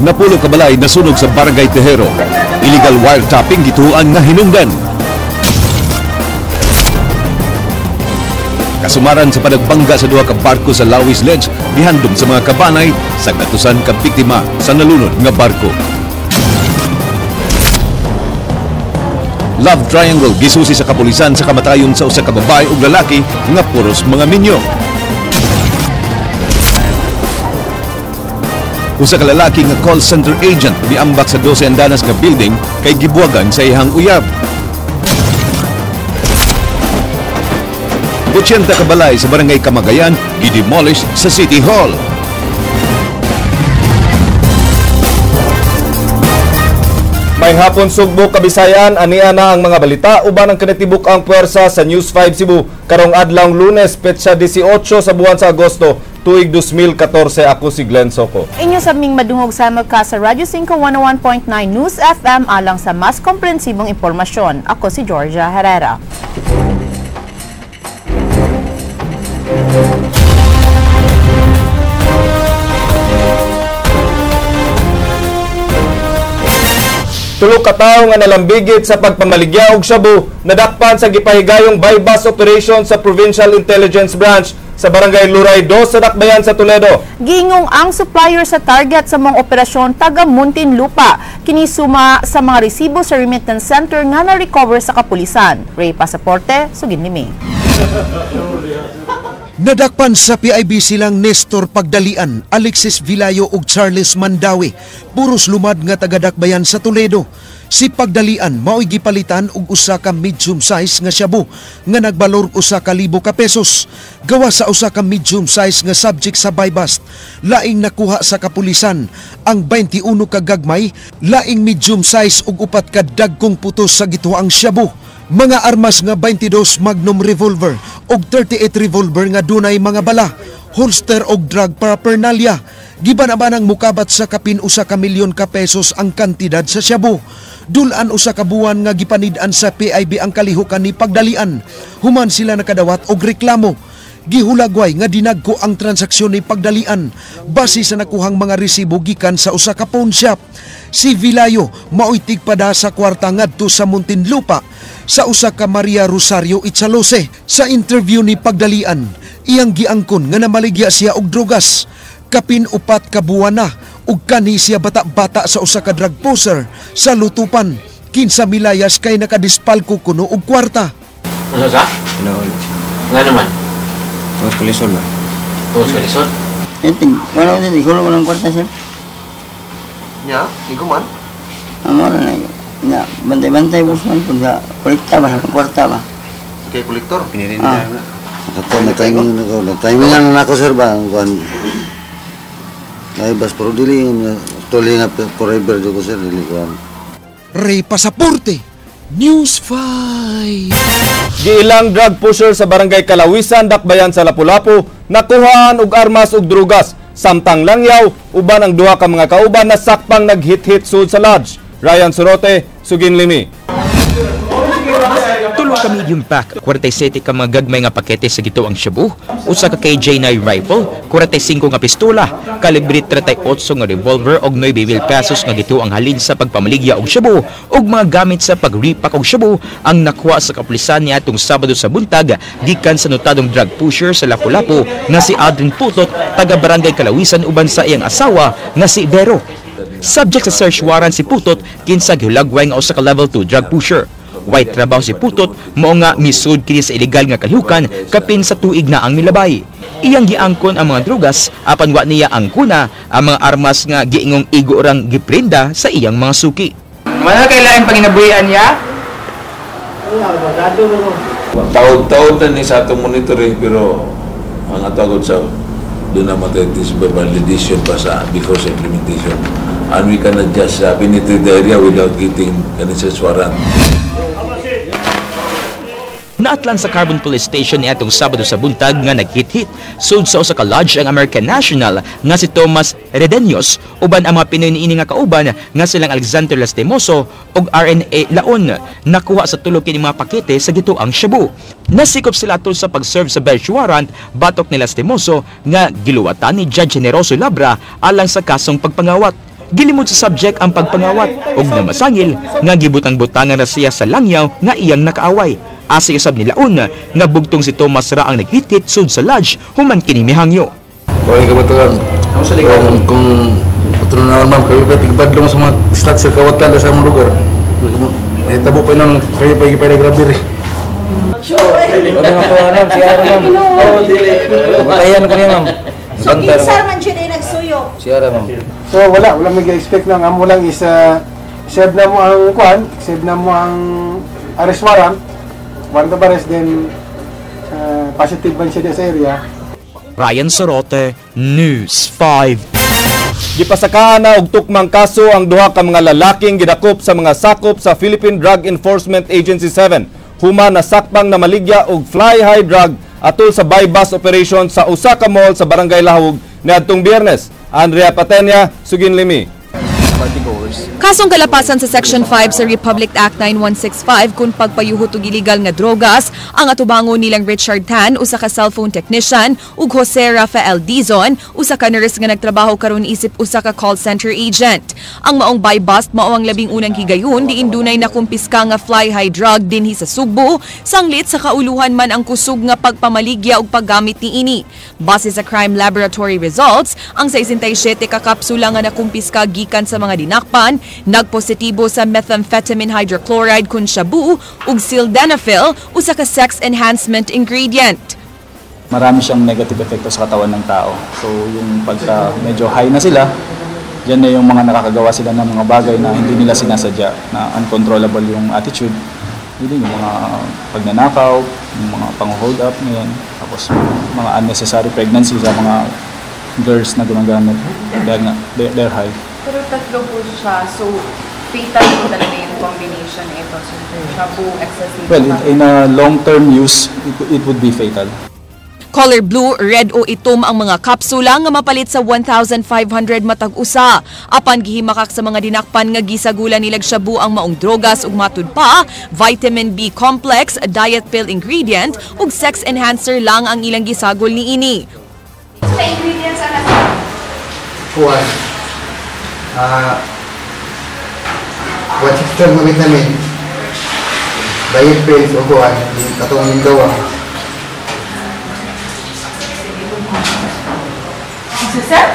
Napulo ka balay nasunog sa Barangay Tejero. Illegal wiretapping gituan nga hinungdan. Kasumaran sa panagbangga sa duha ka barko sa Lawis Ledge gihandom sa mga kabanay sa gatusan ka biktima sa nalunod nga barko. Love triangle gisusi sa kapulisan sa kamatayon sa usa ka babae ug lalaki nga puros mga minyo. Usa ka lalaki nga call center agent miambak sa 12 andanas nga building kay gibuwagan sa iyang uyab. 80 ka balay sa Barangay Kamagayan gidemolish sa City Hall. May hapon Sugbo, Kabisayan, ania na ang mga balita uban ang kinatibuk ang puwersa sa News 5 Cebu karong adlawng Lunes, petsa 18 sa buwan sa Agosto, tuig 2014. Ako si Glenn Soco. Inyo sa ming madungog sa magka sa Radyo 5 101.9 News FM alang sa mas komprehensibong impormasyon. Ako si Georgia Herrera. Tulo ka tawo nga nalambigit sa pagpamaligya og shabu nadakpan sa gipahigayong buy-bust operation sa Provincial Intelligence Branch sa Barangay Luray 2 sa Dakbayan sa Toledo. Giingong ang supplier sa target sa mga operasyon taga Muntinlupa. Kini suma sa mga resibo sa remittance center nga na-recover sa kapulisan. Ray Pasaporte, sugin nimi. Nadakpan sa PIB silang Nestor Pagdalian, Alexis Vilayo ug Charles Mandawi, puros lumad nga taga-Dakbayan sa Toledo. Si Pagdalian mao'y gipalitan og usa ka medium size nga shabu nga nagbalor 1,000 ka pesos. Gawa sa usa ka medium size nga subject sa buy-bust, laing nakuha sa kapulisan ang 21 ka gagmay, laing medium size ug 4 ka dagkong putos sa gituang shabu. Mga armas nga 22 Magnum revolver og 38 revolver nga dunay mga bala, holster og drug paraphernalia. Giban-abanang mukabat sa kapin 1 ka milyon ka pesos ang kantidad sa shabu. Dulan 1 ka buwan nga gipanid-an sa PIB ang kalihukan ni Pagdalian. Human sila nakadawat og reklamo. Gihulagway nga dinagko ang transaksyon ni Pagdalian base sa nakuhang mga resibo gikan sa usa ka pawn shop. Si Vilayo maoy tigpada sa kwarta ngadto sa Muntinlupa sa usa ka Maria Rosario Itsalose. Sa interview ni Pagdalian, iyang giangkon nga namaligya siya og drogas. Kapin 4 ka buwan na ug kanhi siya bata-bata sa usa ka drug poser sa Lutupan. Kinsa milayas kay nakadispalko kuno og kwarta. Ano sa? Nga naman. Tungos kalisod ba? Tungos kalisod? Wala ko din, ikulo ko ng kwarta, sir. Nya, ikaw man? Amo na na. Nya, bantay-bantay boss man po sa kolekta ba, sa kwarta ba? Kay kolektor? Ah. Nagtiming na ako, sir ba? Ay, bas, pero dili, tuloy nga forever ko, sir, dili ko. Ray Pasaporte, News 5. Giilang drug pusher sa Barangay Kalawisan, Dakbayan sa Lapu-Lapu, nakuhaan og armas ug drugas. Samtang langyaw, uban ang duha ka mga kauban na sakpang naghit-hit sud sa lodge. Ryan Sorote, sugin limi. Tulo ka medium pack, 47 ka mga gagmay nga pakete sa gito ang shabu, usa ka KJ9 rifle, 45 nga pistola, kalibre 38 nga revolver og 9,000 pesos nga gito ang halin sa pagpamaligya og shabu ug mga gamit sa pagripak og shabu ang nakuha sa kapulisan niadtong Sabado sa buntag gikan sa notadong drug pusher sa Lapu-Lapu nga si Aldrin Putot taga Barangay Kalawisan uban sa iyang asawa nga si Vero. Subject sa search warrant si Putot kinsa gihulagway nga usa ka level 2 drug pusher. White trabaho si Putot mao nga misud kini sa ilegal nga kalihukan kapin sa tuig na ang milabay. Iyang giangkon ang mga drugas apan wa niya angkuna ang mga armas nga giingong igo rang giprinda sa iyang mga suki. Wala kay laing panginabuhian niya? Taod-taod na ni sa atong monitoring pero ang atagod sa doon na matay validation pa sa before sa implementation. And we cannot just penetrate the area without getting an search warrant. Naatlan sa Carbon Police Station niadtong Sabado sa buntag nga naghit-hit sud sa usa ka lodge ang American national nga si Thomas Redeños uban ang mga Pinoy niini nga kauban nga silang Alexander Lastimoso ug RNA Laon. Nakuha sa tulo kini mga pakete sa gituang shabu. Nasikop sila atol sa pag-serve sa bench warrant batok ni Lastimoso nga giluwatan ni Judge Generoso Labra alang sa kasong pagpangawat. Gilimod sa subject ang pagpangawat ug namasangil nga gibutang-butangan na siya sa langyaw nga iyang nakaaway. Asa usab nilaon nga bugtong si Thomas ra ang naghit-hit sud sa lodge human kini mihangyo. Kung kabatuan, kung patrunawan ma'am, kayo pa tigbadlong sa mga slot sa kawatan sa among lugar. Nahitabo pa nang kayo pa ipagrabe rin. So, kinsar man siya na nagsuyo. So wala mag-expect lang. Amo lang is serve na mo ang kuan, serve na mo ang arrest warrant, warrant of arrest, then positive man siya sa area. Ryan Sorote, News 5. Gipasakaan na og tukmang kaso ang duha ka mga lalaking gidakop sa mga sakop sa Philippine Drug Enforcement Agency 7 human nasakpang namaligya og fly high drug atol sa buy-bust operation sa usa ka mall sa Barangay Lahug niadtong Biyernes. Andrea Patenia, sugin limi. Kasong kalapasan sa Section 5 sa Republic Act 9165 kung pagpayuhot og illegal nga drogas ang atubangon nilang Richard Tan, usa ka cellphone technician, ug Jose Rafael Dizon, usa ka nurse nga nagtrabaho karon isip usa ka call center agent. Ang maong buy-bust mao ang 11 higayon diin dunay nakumpiska nga fly high drug dinhi sa Sugbo, sanglit sa kauluhan man ang kusog nga pagpamaligya ug paggamit niini. Base sa crime laboratory results, ang 67 ka kapsula nga nakumpiska gikan sa mga dinakpan nagpositibo sa methamphetamine hydrochloride kun shabu ug sildenafil, usa ka sex enhancement ingredient. Marami siyang negative epekto sa katawan ng tao. So yung pagka medyo high na sila, yan na yung mga nakakagawa sila ng mga bagay na hindi nila sinasadya, na uncontrollable yung attitude. Yun yung mga pagnanakaw, yung mga pang-hold up ngayon, tapos mga unnecessary pregnancy sa mga girls na gumagamit dahil nga they're high. Pero tatlo po siya, so fatal po talaga yung combination ito. So, shabu, ecstasy. Well, in a long-term use, it would be fatal. Color blue, red o itom ang mga kapsula nga mapalit sa 1,500 matag usa. Apan gihimakak sa mga dinakpan nga gisagula nilag shabu ang maong drogas ug matud pa, vitamin B complex, diet pill ingredient ug sex enhancer lang ang ilang gisagol niini. Sa ingredients ana sa? Kuan. 162 na vitamin, diet pills o kuan, katong gawa. Sir?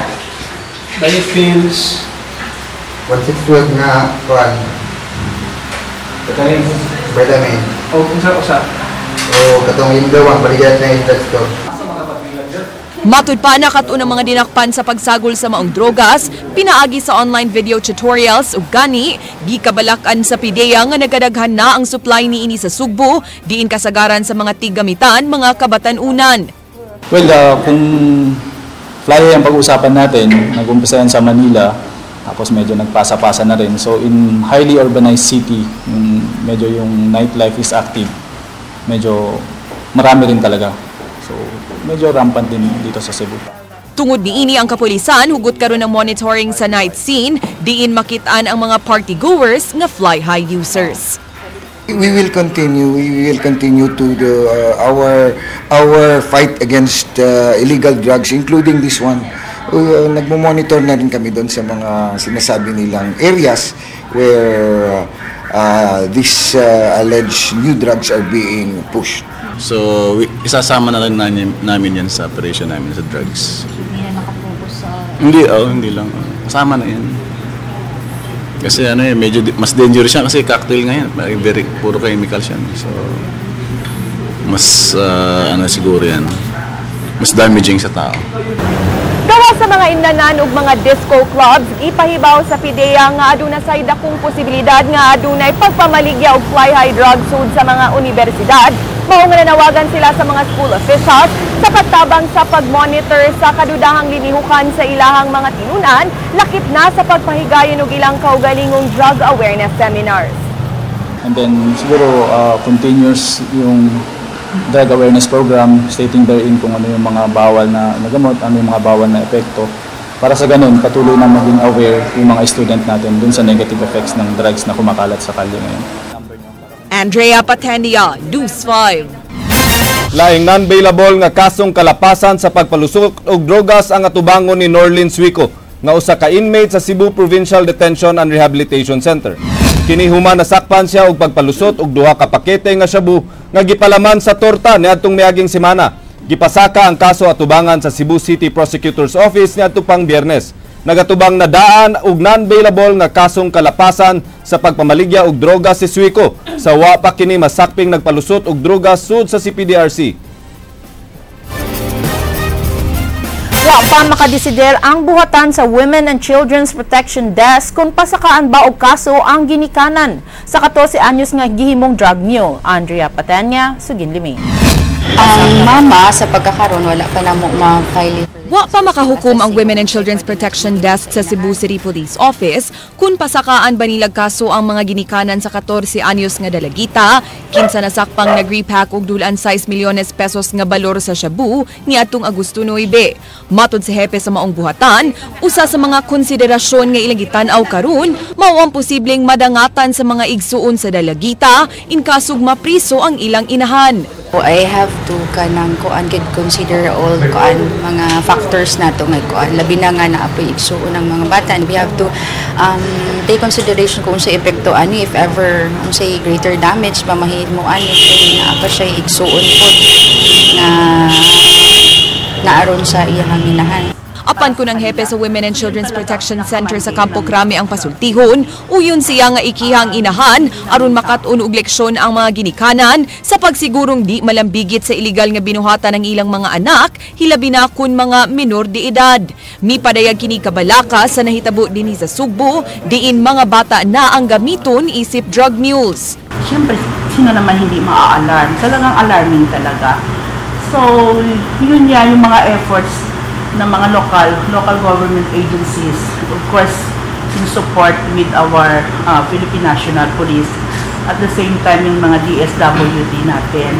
Diet pills. 162 na kuan. Vitamin. Vitamin. O unsa usa? O katong gawa, baligat na yung drugstore. Matud pa nakat-on ang mga dinakpan sa pagsagol sa maong drogas, pinaagi sa online video tutorials ug gani gikabalakan sa PDEA nga nagadaghan na ang supply niini sa Sugbo, diin kasagaran sa mga tiggamitan mga kabatan-unan. Well, kung fly ang pag-uusapan natin, nag-umpisa yan sa Manila, tapos medyo nagpasa-pasa na rin. So in highly urbanized city, yung medyo yung nightlife is active, medyo marami rin talaga. So medyo rampant din dito sa Cebu. Tungod niini ang kapulisan, hugot karon ng monitoring sa night scene, diin makitaan ang mga party goers nga fly high users. We will continue. We will continue to the our fight against illegal drugs, including this one. Nagmo-monitor na rin kami doon sa mga sinasabi nilang areas where these alleged new drugs are being pushed. So, isasama na rin namin yan sa operation namin sa drugs. Hindi na nakapokus sa... Hindi, oh, hindi lang. Kasama na yan. Kasi ano eh, medyo mas dangerous siya kasi cocktail ngayon. Very, puro chemicals yan. So, mas ano siguro yan, mas damaging sa tao. Gawa sa mga imnanan ug mga disco clubs, ipahibaw sa PDEA nga aduna say dakong posibilidad nga adunay pagpamaligya og fly high drug sud sa mga unibersidad. Mao nga nanawagan sila sa mga school officials sa pagtabang sa pag-monitor sa kadudahang linihukan sa ilahang mga tinunan, lakip na sa pagpahigayon og ilang kaugalingong drug awareness seminars. And then siguro continuous yung drug awareness program stating therein kung ano yung mga bawal na gamot, ano yung mga bawal na epekto. Para sa ganun, patuloy na maging aware yung mga student natin dun sa negative effects ng drugs na kumakalat sa kalye ngayon. Andrea Patenia, News 5. Laing non-bailable nga kasong kalapasan sa pagpalusok og drogas ang atubangon ni Norlin Suico. nga usa ka inmate sa Cebu Provincial Detention and Rehabilitation Center. Kini human nasakpan siya og pagpalusot og duha ka pakete nga shabu nga gipalaman sa torta niadtong miaging semana. Gipasaka ang kaso atubangan sa Cebu City Prosecutor's Office niadto pang Biyernes. Nagatubang na daan og non-bailable nga kasong kalapasan sa pagpamaligya og droga si Suico sa wa pa kini masakping nagpalusot og droga sud sa CPDRC. Wa pa makadesider ang buhatan sa Women and Children's Protection Desk kung pasakaan ba og kaso ang ginikanan sa 14 anyos nga gihimong drug mule. Andrea Patenya, sugin limi. Ang mama sa pagkakaroon wala pa namo ma-file. Wa pa makahukom ang Women and Children's Protection Desk sa Cebu City Police Office kung pasakaan ba nilag kaso ang mga ginikanan sa 14 anyos nga dalagita, kinsa nasakpang nag-repack og dulan 6 milyones pesos nga balor sa shabu niadtong Agosto 9. Matod sa hepe sa maong buhatan, usa sa mga konsiderasyon nga ilang gitan-aw karon mao ang posibleng madangatan sa mga igsuon sa dalagita in kasog mapriso ang ilang inahan. I have to kanang kuan gid consider all kuan mga factors nato nga kuan, labi na nga naapoy igsuon ng mga bata, and we have to take consideration kung sa epekto ani if ever unsay greater damage pa mahimo ani kay naa pa siya igsuon pod na naaron sa iyang inahan. Apan kun ang hepe sa Women and Children's Protection Center sa Campo Crame ang pasultihon, uyon siya nga ikihang inahan aron makat-on og leksyon ang mga ginikanan sa pagsigurong di malambigit sa iligal nga binuhatan ng ilang mga anak, hilabi na kun mga minor de edad. Mipadayag kini kabalaka sa nahitabo dinhi sa Sugbo, diin mga bata na ang gamiton isip drug mules. Siyempre, sino naman hindi maa-alarm? Talagang alarming talaga. So, yun yan yung mga efforts ng mga local government agencies, of course, in support with our Philippine National Police, at the same time yung mga DSWD natin.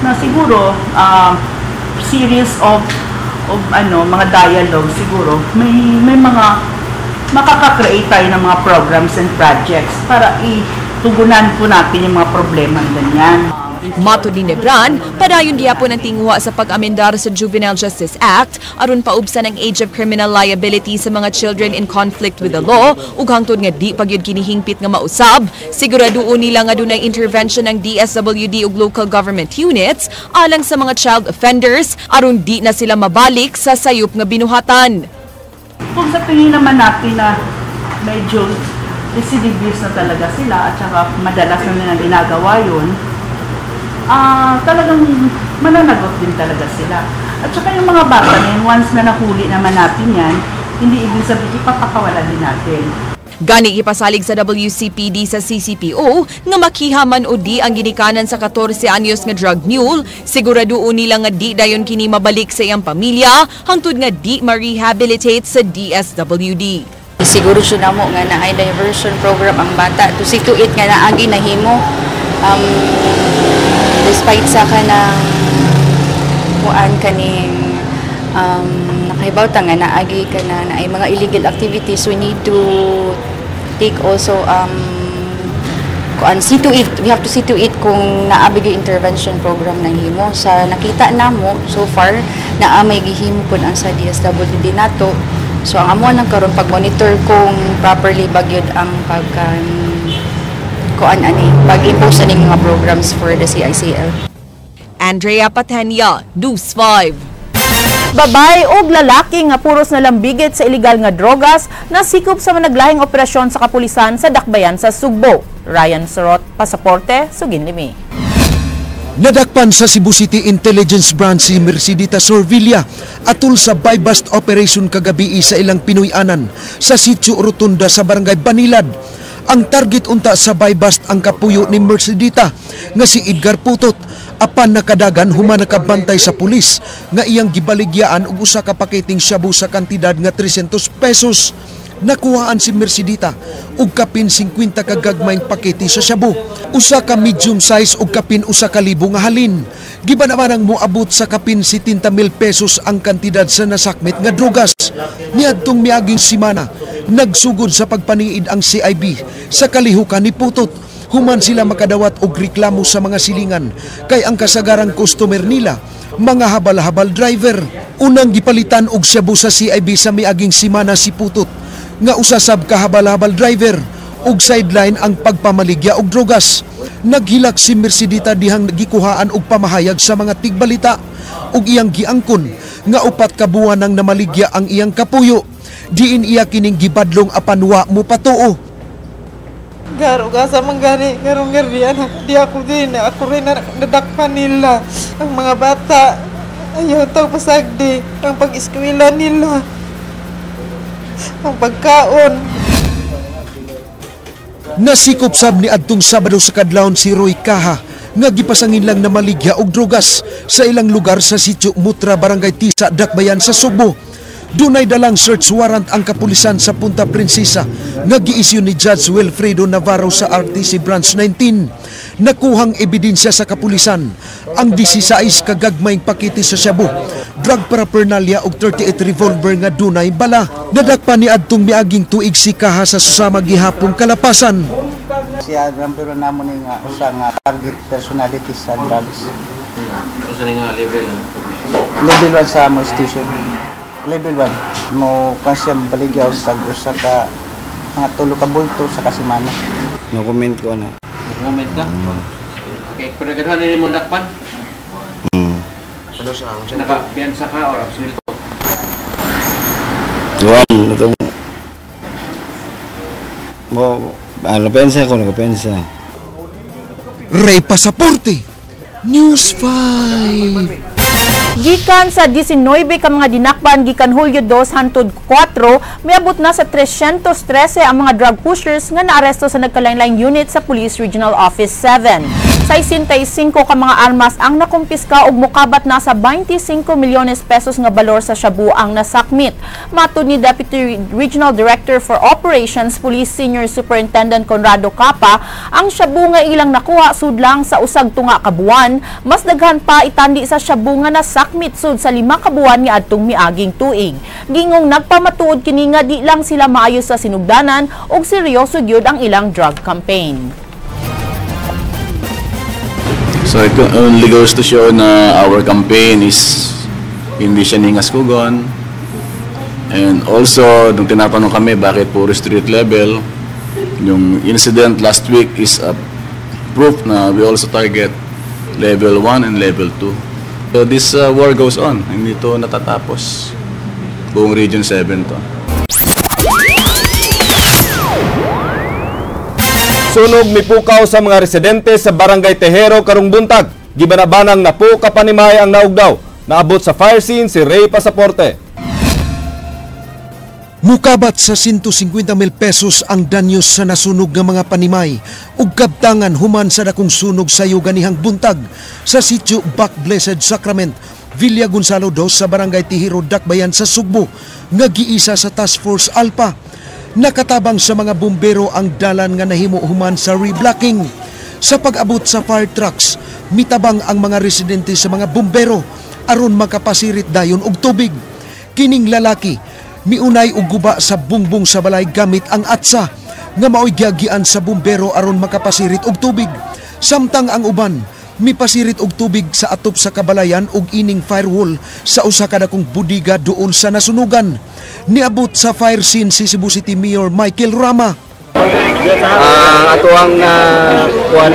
Na siguro, series of mga dialogue siguro, may mga makaka-create tayo ng mga programs and projects para itugunan po natin yung mga problema ganyan. Matod ni Nebran, padayon gihapon ang tinguha sa pag-amendar sa Juvenile Justice Act aron paubsan ang age of criminal liability sa mga children in conflict with the law ug hangtod nga di pagyud kini hingpit nga mausab. Siguraduon nila nga dunay intervention ng DSWD ug local government units alang sa mga child offenders aron di na sila mabalik sa sayop nga binuhatan. Kung sa tingin naman natin na medyo recidivist na talaga sila at saka madalas na nilang ginagawa yun, talagang mananagot din talaga sila. At saka yung mga bata na yun, once na nahuli naman natin yan, hindi ibig sabihin ipapakawalan din natin. Gani ipasalig sa WCPD sa CCPO nga makihaman o di ang ginikanan sa 14 anyos nga drug mule, siguraduon nila nga di dayon kini mabalik sa iyang pamilya hangtod nga di ma-rehabilitate sa DSWD. Siguro siya namo nga naay diversion program ang bata to see to it nga naagi nahimo despite sa kanang kuan kaning nakahibaw ta nga naagi ka na naay mga illegal activities, we need to take also kuan see to it, we have to see to it kung naabi gyud intervention program nahimo. Sa nakita namo so far naa may gihimo pud ang sa DSWD nato, so ang amo nang karon pag-monitor kung properly ba gyud ang pagkan kuan ani pag-impose aning mga programs for the CICL. Andrea Patenia, News 5. Babay og lalaki nga puros na lambigit sa illegal nga drogas nasikop sa managlahing operasyon sa kapulisan sa Dakbayan sa Sugbo. Ryan Sorot, Pasaporte, Sugin Limi. Nadakpan sa Cebu City Intelligence Branch si Mercedita Sorvilla atul sa buy-bust operation kagabi sa ilang Pinoy-anan sa Sitio Rotunda sa Barangay Banilad. Ang target unta sa buy-bust ang kapuyo ni Mercedita nga si Edgar Putot apan nakadagan human nakabantay sa pulis nga iyang gibaligyaan og usa ka paketing shabu sa kantidad nga 300 pesos. Nakuhaan si Mercedita og kapin 50 ka gagmayng pakete sa shabu, usa ka medium size og kapin 1,000 nga halin. Giba naman ang moabot sa kapin 70,000 pesos ang kantidad sa nasakmit nga drogas. Niadtong miaging simana, nagsugod sa pagpaniid ang CIB sa kalihukan ni Putot. Human sila makadawat og reklamo sa mga silingan kay ang kasagarang customer nila mga habal-habal driver. Unang gipalitan og shabu sa CIB sa miaging simana si Putot nga usasab ka habal-habal driver ug sideline ang pagpamaligya og drogas. Naghilak si Mercedita dihang gikuhaan og pamahayag sa mga tigbalita ug iyang giangkon nga 4 ka buwan nang namaligya ang iyang kapuyo. Diin iya kining gibadlong apan wa mo patuo. Garo gasa man gani garong gardi anak di ako din ako rin nadakpan nila ang mga bata ayaw tag pasagdi ang pag-eskwela nila ang pagkaon. Nasikop sab ni adtong Sabado sa kadlawon si Roy Kaha nga gipasangin lang na maligya og drogas sa ilang lugar sa Sitio Mutra, Barangay Tisa, Dakbayan sa Sugbo. Dunay dalang search warrant ang kapulisan sa Punta Princesa nga giisyu ni Judge Wilfredo Navarro sa RTC Branch 19. Nakuhang ebidensya sa kapulisan ang 16 ka gagmayng pakete sa shabu, drug paraphernalia ug 38 revolver nga dunay bala. Nadakpan ni adtong miaging tuig si Kaha sa susama gihapong kalapasan. Siya pero namo ni nga usa nga target personality sa drugs. Usa ni nga level? Level 1 sa mo station. Level 1 mo kasi baligyaw sa usa ka mga 3 ka bulto sa kasimana. No comment ko na. No comment ka? Okay, pero kadhan ni mo dakpan? Naka-piyansa ka or absuelto? Juan, ito mo, napiyansa ko, nakapiyansa. Ray Pasaporte, News 5. Gikan sa 19 ka mga dinakpan gikan Hulyo 2 hangtod 4, miabot na sa 313 ang mga drug pushers nga naaresto sa nagkalain-laing unit sa Police Regional Office 7. 65 ka mga armas ang nakumpiska ug mokabat na sa 25 milyones pesos nga balor sa shabu ang nasakmit. Matud ni Deputy Regional Director for Operations Police Senior Superintendent Conrado Capa, ang shabu nga ilang nakuha sudlang sa usag tunga ka buwan, mas daghan pa itandi sa shabu nga nasakmit sud sa 5 ka buwan ni adtong miaging tuig. Gingong nagpamatuod kini nga di lang sila maayo sa sinugdanan ug seryoso gyud ang ilang drug campaign. So it only goes to show na our campaign is hindi siya ningas kugon. And also, nung tinatanong kami bakit puro street level, yung incident last week is a proof na we also target level 1 and level 2. So this war goes on, hindi to natatapos. Buong Region 7 to. Sunog mipukaw sa mga residente sa Barangay Tejero karong buntag. Gibanabanang napo kapanimay ang naugdaw. Naabot sa fire scene si Ray Pasaporte. Mukabat sa 150,000 pesos ang danyos sa nasunog nga mga panimay ug kabtangan human sa dakong sunog sayo ganihang buntag sa sitio Back Blessed Sacrament, Villa Gonzalo II sa Barangay Tejero, Dakbayan sa Sugbo nga giisa sa Task Force Alpha. Nakatabang sa mga bumbero ang dalan nga nahimo human sa reblocking. Sa pag-abot sa fire trucks, mitabang ang mga residente sa mga bumbero aron makapasirit dayon og tubig. Kining lalaki miunay og guba sa bungbong sa balay gamit ang atsa nga maoy giagian sa bumbero aron makapasirit og tubig. Samtang ang uban mipasirit og tubig sa atop sa kabalayan og ining firewall sa usa ka dakong budiga duol sa nasunugan. Niabot sa fire scene si Cebu City Mayor Michael Rama. Ato ang kuan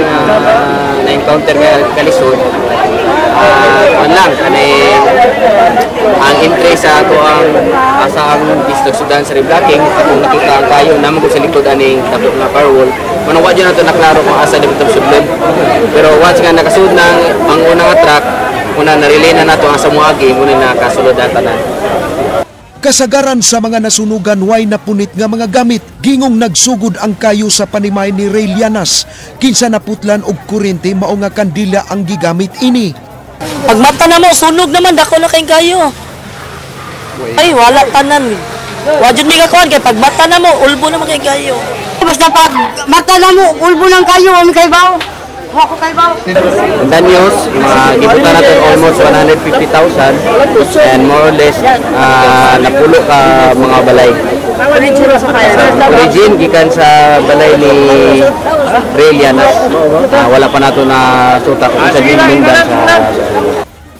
na-encounter nga kalisod, kuan lang kani ang entry sa ato ang asa ang isdag-sudan sa reblocking atong nakita ang kayo namo sa likod aning dako nga firewall. Manong wa jud nato naklaro kung asa dito sudlon. Pero once nga nakasud na ang unang nga truck, una na-relay na nato ang sa moagi, muna nakasulod na tanan. Kasagaran sa mga nasunugan way napunit nga mga gamit, gingong nagsugod ang kayo sa panimay ni Ray Llanas, kinsa naputlan og kuryente mao nga kandila ang gigamit ini. Pag mata na mo, sunog naman, dako na kayong kayo. Ay, wala tanan. Wa jud mi kakuan kay pag mata na mo, ulbo naman kay kayo. Basta pag mata na mo, ulbo lang kayo, ami kay bawo. Wa ko kay bawo. Ang danyos, mga gibutan natin almost 150,000 and more or less napulo ka mga balay. Origin gikan sa balay ni Ray Llanas. Wala pa nato na suta kung sa lingdan sa.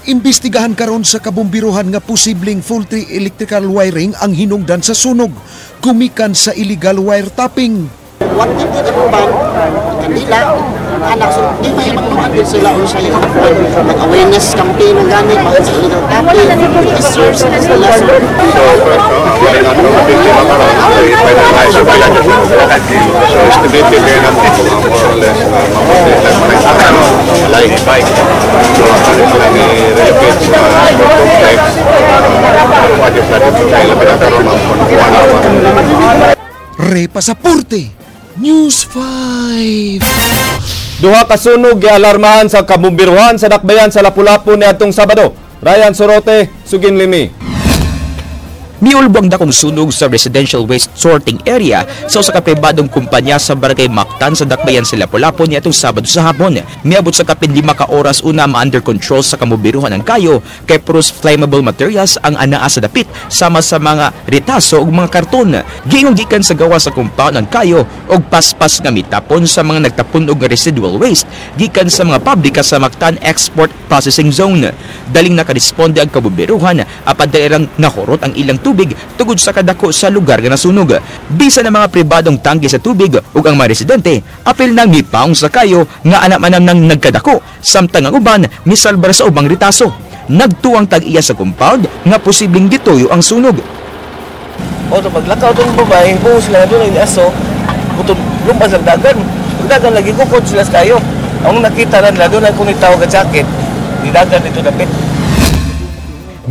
Imbestigahan karon sa kabumbiruhan nga posibleng faulty electrical wiring ang hinungdan sa sunog, gumikan sa illegal wiretapping. What if dito ang ban, kandila, anak, so di may magluhan din sila unsa yung nag-awareness campaign ng gani, bakit sa illegal tapping, i-search na sila. So, first, no, ang wala na itong biktima karon, so i-finalize yung bilang yung So, estimated kayo natin kung mga more or less, mabuti lang mga balay, bike. So, ano sila ni-relocate sa sport complex, kuha yung flooded kaya labi na karon, ma'am, kung nakuha na ba. Repa sa Purte, News 5. Duha ka sunog gialarmahan sa kabumbiruhan sa Dakbayan sa Lapu-Lapu niadtong Sabado. Ryan Sorote, Sugin Limi. Miulbo ang dakong sunog sa residential waste sorting area sa usa ka pribadong kumpanya sa Barangay Mactan sa Dakbayan sa Lapu-Lapu niadtong Sabado sa hapon. Miabot sa kapin 5 ka oras una ma-under control sa kamubiruhan ang kayo kay puros flammable materials ang anaa sa dapit sama sa mga retaso ug mga karton. Giingong gikan sa gawa sa compound ang kayo og paspas nga mitapon sa mga nagtapon og residual waste gikan sa mga pabrika sa Mactan Export Processing Zone. Daling nakaresponde ang kabubiruhan apan dairang nahurot ang ilang tubig tugod sa kadako sa lugar nga nasunog. Bisan ang mga pribadong tangke sa tubig ug ang mga residente, apil nang mipaong sa kayo nga anam-anam nang nagkadako, samtang ang uban misalbar sa ubang ritaso. Nagtuwang tag-iya sa compound nga posibleng gituyo ang sunog. O to paglakaw tong babae, buo sila doon ang aso, butod lumpas ang dagan. Dagan lagi kukod sila sa kayo. Ang nakita na nila doon ang kunitaw ka jacket, didagan dito dapit.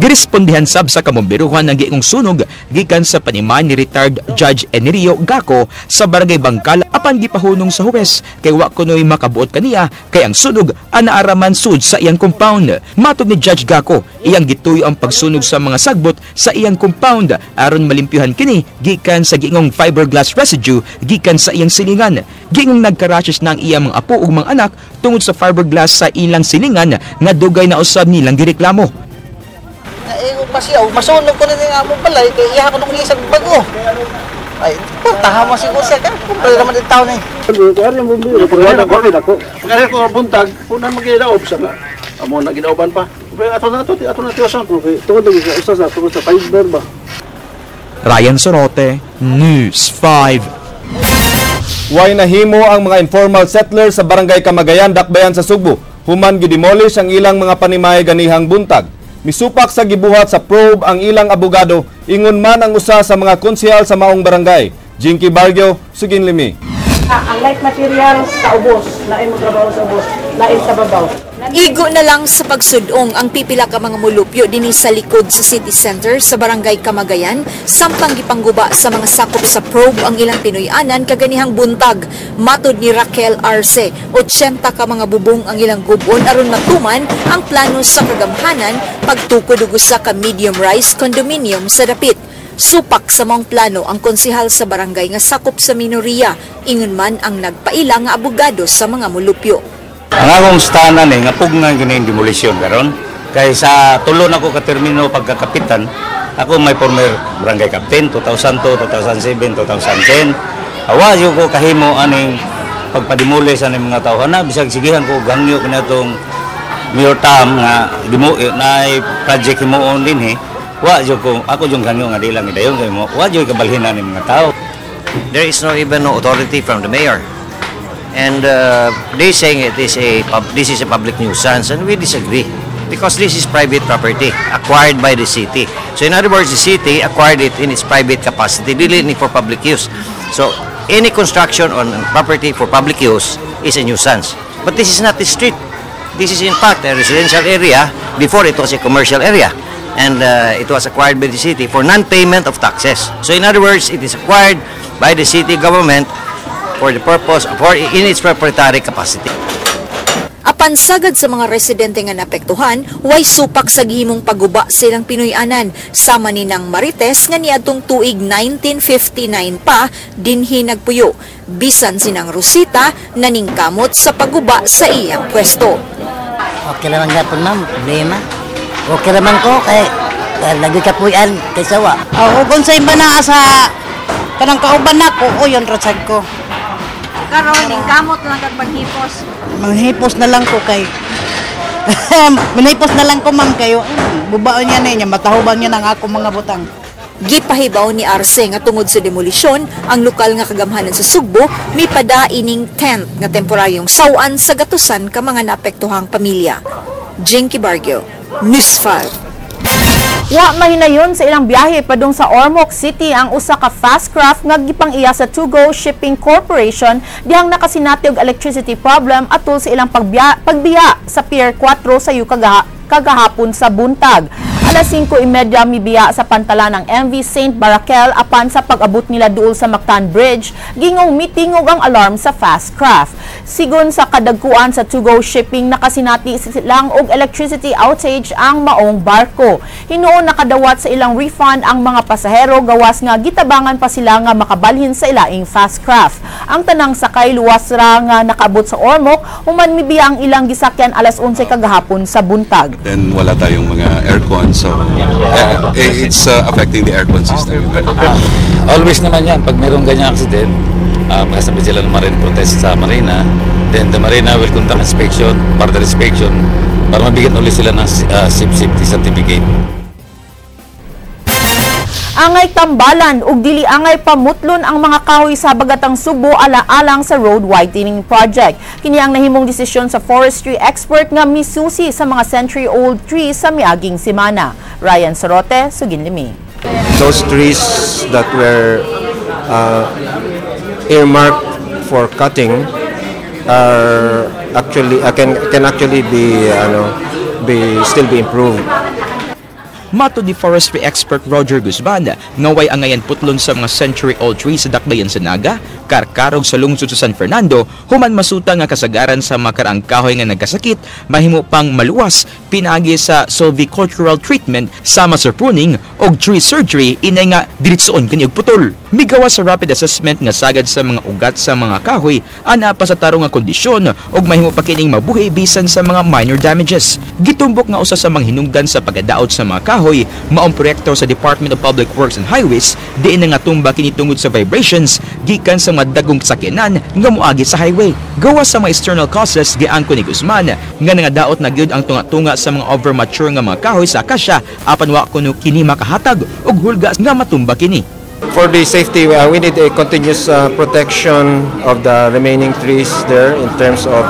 Girespondihan sab sa kamumbiruhan ang giingong sunog gikan sa paniman ni retired Judge Enerio Gaco sa Barangay Bangkal apan gipahunong sa huwes kay wa kunoy makabuot kaniya kay ang sunog anaaraman sud sa iyang compound. Matod ni Judge Gaco, iyang gituyo ang pagsunog sa mga sagbot sa iyang compound aron malimpyuhan kini gikan sa giingong fiberglass residue gikan sa iyang silingan. Giingong nagkarashes na ang iyang mga apo ug mga anak tungod sa fiberglass sa ilang silingan nga dugay na usab nilang gireklamo. Pasiyaw, masunog ko na yung among balay, kaya iha ko nung isang bago. Ay, portaha mo siguro siya, kaya kumpre naman yung tao na eh. Kaya ko buntag, una maginaob sa nga. Amo na ginaoban pa. Ato na tiyosan. Tungod sa tungod sa fiber ba. Ryan Sorote, News 5. Way nahimo ang mga informal settlers sa Barangay Kamagayan, Dakbayan sa Sugbo. Human gidemolish ang ilang mga panimay ganihang buntag. Misupak sa gibuhat sa probe ang ilang abogado, ingon man ang usa sa mga konsehal sa maong barangay. Jinky Bargio, Sugin Limi. Ang light material sa ubos, lain mo trabaho sa ubos, lain sa babaw. Igo na lang sa pagsudong ang pipila ka mga mulupyo dinhi sa likod sa city center sa Barangay Kamagayan samtang gipangguba sa mga sakop sa probe ang ilang Pinoy-anan kaganihang buntag. Matod ni Raquel Arce, 80 ka mga bubong ang ilang gubon aron matuman ang plano sa kagamhanan pagtukod og usa ka medium rise condominium sa dapit. Supak sa maong plano ang konsehal sa barangay nga sakop sa minoriya, ingon man ang nagpaila nga abogado sa mga mulupyo. Ang akong stanan nga pugnan gini demolition karon kay sa tulo nako ka termino pagkakapitan, ako may former barangay captain 2002, 2007, 2010. Awa jud ko kahimo aning pagpademolish aning mga tawhana na bisag sigihan ko gangyo kanatong Mayor Tam nga dimo naay project himuon dinhi. Wa jud ko ako jud gangyo nga di lang idayon kay mo. Wa jud kabalhinan ning mga tao. There is no even no authority from the mayor. And they saying it is this is a public nuisance, and we disagree because this is private property acquired by the city. So in other words, the city acquired it in its private capacity, dili ni for public use. So any construction on property for public use is a nuisance. But this is not the street. This is in fact a residential area. Before it was a commercial area, and it was acquired by the city for non-payment of taxes. So in other words, it is acquired by the city government for the purpose for in its proprietary capacity. Apan sagad sa mga residente nga naapektuhan, way supak sa gihimong pagguba silang Pinoy-anan sama ni nang Marites nga niadtong tuig 1959 pa dinhi nagpuyo. Bisan sinang Rosita naningkamot sa pagguba sa iyang pwesto. Okay naman gapon ma'am, problema. Okay naman ko kay lagi kapuyan kay sawa. Oh, ug unsay ba naa sa kanang kauban nako, o yon rasad ko. Karon ningkamot lang kag maghipos. Manghipos na lang ko kay Manipos na lang ko, ma'am, kayo. Bubaon niya na niya, matahuban niya ng ako mga butang. Gipahibaw ni Arce nga tungod sa demolisyon, ang lokal nga kagamhanan sa Sugbo mipada ining tent nga temporaryong sawan sa gatusan ka mga naapektuhang pamilya. Jinky Bargio, News 5. Wa mahinayon sa ilang biyahe padung sa Ormoc City ang usa ka fast craft nga gipang-iya sa Tugo Shipping Corporation dihang nakasinati og electricity problem atol sa ilang pagbiya sa Pier 4 sa kagahapon sa buntag. Alas 5:30 mibiya sa pantalan ng MV St. Barakel, apan sa pag-abot nila duol sa Mactan Bridge, gingong mitingog ang alarm sa fast craft. Sigon sa kadagkuan sa Tugo Shipping, nakasinati lang og electricity outage ang maong barko. Hinuon nakadawat sa ilang refund ang mga pasahero gawas nga gitabangan pa sila nga makabalhin sa ilaing fast craft. Ang tanang sakay luwas ra nga nakaabot sa Ormoc human mibiya ang ilang gisakyan alas 11 kagahapon sa buntag. Then wala tayong mga aircon, so it's affecting the aircon system. Always naman yan, pag mayroong ganyang accident, magsasabi sila ng marine protest sa marina, then the marina will conduct inspection, further inspection, para mabigyan ulit sila ng ship safety certificate. Angay tambalan ug dili angay pamutlon ang mga kahoy sa Habagatang Sugbo ala-alang sa road widening project. Kini ang nahimong desisyon sa forestry expert nga misusi sa mga century-old trees sa miaging semana. Ryan Sorote, Suginlimi. Those trees that were earmarked for cutting are actually can actually be ano be still be improved. Matod ni forestry expert Roger Guzman, nga way angayan putlon sa mga century-old trees sa Dakbayan sa Naga, Carcar ug sa lungsod sa San Fernando, human masuta nga kasagaran sa makaraang kahoy nga nagkasakit, mahimo pang maluwas pinaagi sa silvicultural treatment sama sa pruning og tree surgery, inay nga diretsoon kini og putol. Migawas sa rapid assessment nga sagad sa mga ugat sa mga kahoy ana pa sa tarong nga kondisyon ug mahimo pa kining mabuhi bisan sa mga minor damages. Gitumbok nga usa sa mga hinungdan sa pagadaot sa mga kahoy maong proyekto sa Department of Public Works and Highways, diin nga tumba kini tungod sa vibrations gikan sa mga dagong sakyanan nga moagi sa highway. Gawas sa mga external causes, giangko ni Guzman nga nangadaot na gyud ang tunga-tunga sa mga overmature nga mga kahoy sa akasya, apan wa kuno kini makahatag og hulga nga matumba kini. For the safety, we need a continuous protection of the remaining trees there in terms of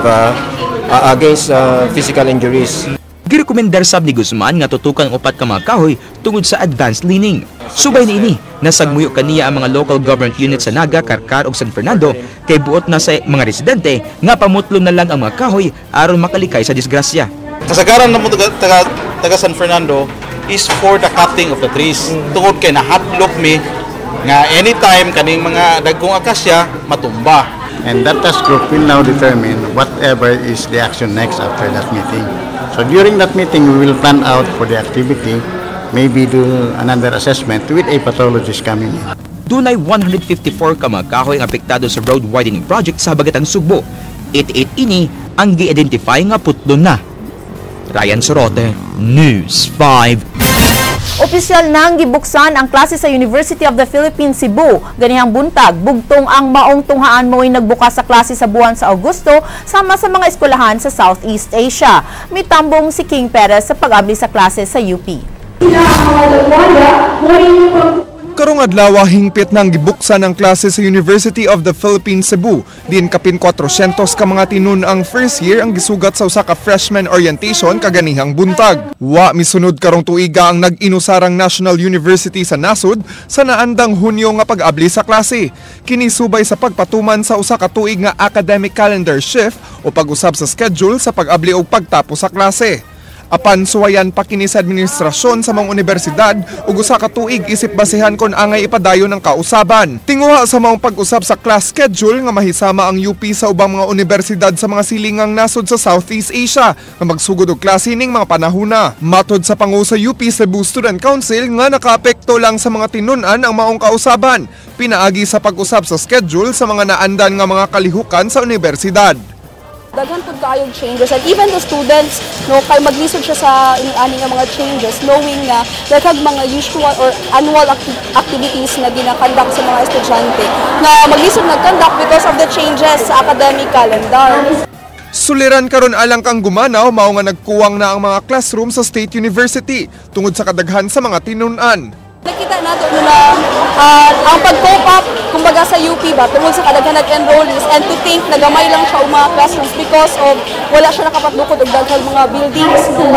against physical injuries. Girekomendar sab ni Guzman nga tutukan ang upat ka mga kahoy tungod sa advanced leaning. Subay niini, nasagmuyo kaniya ang mga local government units sa Naga, Carcar ug San Fernando kay buot na sa mga residente nga pamutlo na lang ang mga kahoy aron makalikay sa disgrasya. Kasagaran namo taga San Fernando is for the cutting of the trees. Tungod kay nahadlok mi nga anytime kaning mga dagkong akasya matumba. And that task group will now determine whatever is the action next after that meeting. So during that meeting, we will plan out for the activity, maybe do another assessment with a pathologist coming in. Dunay 154 ka mga kahoy ang apektado sa road widening project sa Habagatang Sugbo. 88 ini ang gi-identify nga putlon na. Ryan Sorote, News 5. Opisyal nang gibuksan ang klase sa University of the Philippines Cebu ganihang buntag. Bugtong ang maong tunghaan mo'y nagbukas sa klase sa buwan sa Agosto sama sa mga eskwelahan sa Southeast Asia. Mitambong si King Perez sa pag-abli sa klase sa UP. Karong adlaw, hingpit nang gibuksan ang klase sa University of the Philippines Cebu. Diin kapin 400 ka mga tinun-ang first year ang gisugat sa usa ka freshman orientation kaganihang buntag. Wa misunod karong tuiga ang nag-inusarang National University sa nasod sa naandang Hunyo nga pag-abli sa klase. Kini subay sa pagpatuman sa usa ka tuig nga academic calendar shift o pag-usab sa schedule sa pag-abli o pagtapos sa klase. Apan suwayan pa kini sa administrasyon sa mga universidad ug usa ka tuig isip basehan kon angay ipadayon ang kausaban. Tinguha sa maong pag-usab sa class schedule nga mahisama ang UP sa ubang mga universidad sa mga silingang nasod sa Southeast Asia nga magsugod og klase ning mga panahuna. Matod sa pangu sa UP Cebu Student Council nga nakaapekto lang sa mga tinun-an ang maong kausaban pinaagi sa pag-usab sa schedule sa mga naandan nga mga kalihukan sa universidad. Daghan pud kaayog changes, and even the students, no, kay maglisod siya sa ini-ani nga mga changes, knowing nga daghang mga usual or annual activities na gina-conduct sa mga estudyante nga maglisod nag-conduct because of the changes sa academic calendar. Suliran karon alang kang gumanaw mao nga nagkuwang na ang mga classroom sa State University tungod sa kadaghan sa mga tinun-an. Nakita nato na ang pag-cope up kumbaga sa UP ba tungod sa kadaghan nag-enrollees, and to think na gamay lang siya og mga classrooms because of wala siya nakapatlukod og daghang mga buildings, no,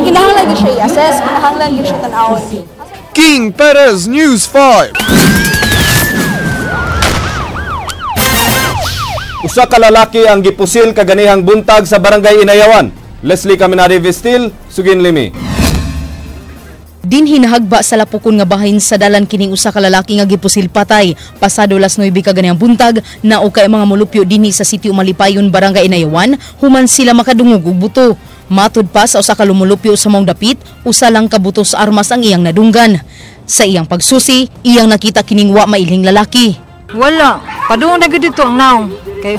kinahanglan gyud siya i-assess, kinahanglan gyud siya tan-awon. King Perez, News 5. Usa ka lalaki ang gipusil kaganihang buntag sa Barangay Inayawan. Leslie Caminari Vestil, Sugin Limi. Din hinahagba sa lapukon nga bahin sa dalan kining usa ka lalaki nga gipusil patay. Pasado las 9 kaganihang buntag, naukay mga molupyo dinhi sa sitio Malipayon, Barangay Inayawan, human sila makadungog og buto. Matud pa sa usa ka lumulupyo sa maong dapit, usa lang ka buto sa armas ang iyang nadunggan. Sa iyang pagsusi, iyang nakita kining wa mailhing lalaki. Wala, padung na gyud dito ang naong. Kay